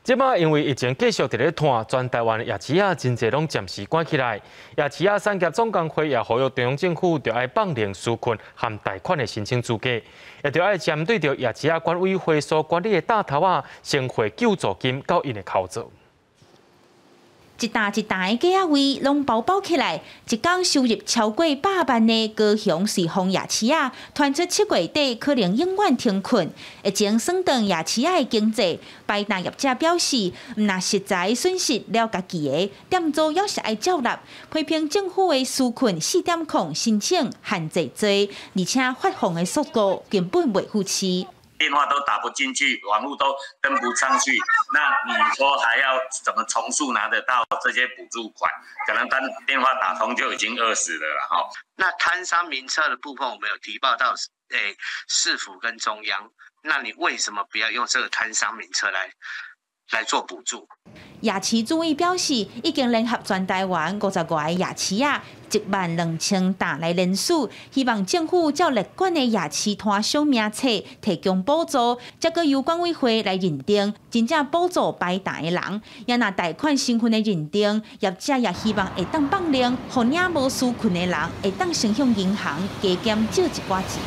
這擺因為疫情繼續佇咧拖，全台灣夜市仔真濟攏暫時關起來。夜市仔產業總工會也呼籲中央政府著愛放寬紓困和貸款的申請資格，也著愛針對著夜市仔管委會所管理的擔頭仔，先匯救助金到𪜶的口座。一擔一擔的粿仔位攏包包起來，一工收入超過百萬的高雄瑞豐夜市仔，傳出7月底可能永遠停困。疫情損斷夜市仔的經濟，擺檔業者表示，毋但食材損失了家己的，店租猶是愛繳納。批評政府的紓困4.0申請限制濟，而且發放的速度根本袂赴市。電話都打不進去，網路都登不上去，那你說還要怎麼從速拿得到這些補助款？可能當電話打通就已經餓死了啦。哈。那攤商名冊的部分，我們有提報到市府跟中央，那你為什麼不要用這個攤商名冊來做補助？夜市主委表示，已經聯合全台灣55個夜市仔，12000擔來聯署，希望政府照列管的夜市攤商名冊提供補助，再閣由管委會來認定真正補助擺檔的人。也若貸款身份的認定，業者也希望會當放寬，予領無紓困的人會當先向銀行加減借一寡錢。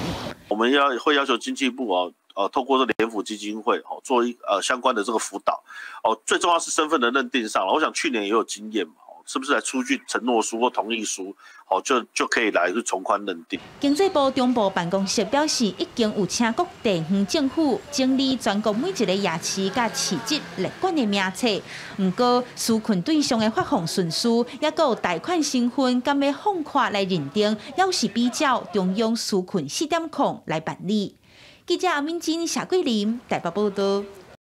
我們要會要求經濟部哦。透過這聯輔基金會哦，做一相關的這個輔導，哦，最重要是身份的認定上了。我想去年也有經驗嘛，是不是來出具承諾書或同意書，哦，就可以來去從寬認定。經濟部中部辦公室表示，已經有請各地方政府整理全國每一个夜市佮市集列管的名冊。毋過，紓困對象的發放順序，抑閣有貸款身份，敢欲放寬來認定，猶是比照中央紓困4.0來辦理。記者阿敏珍、謝桂林台北報道。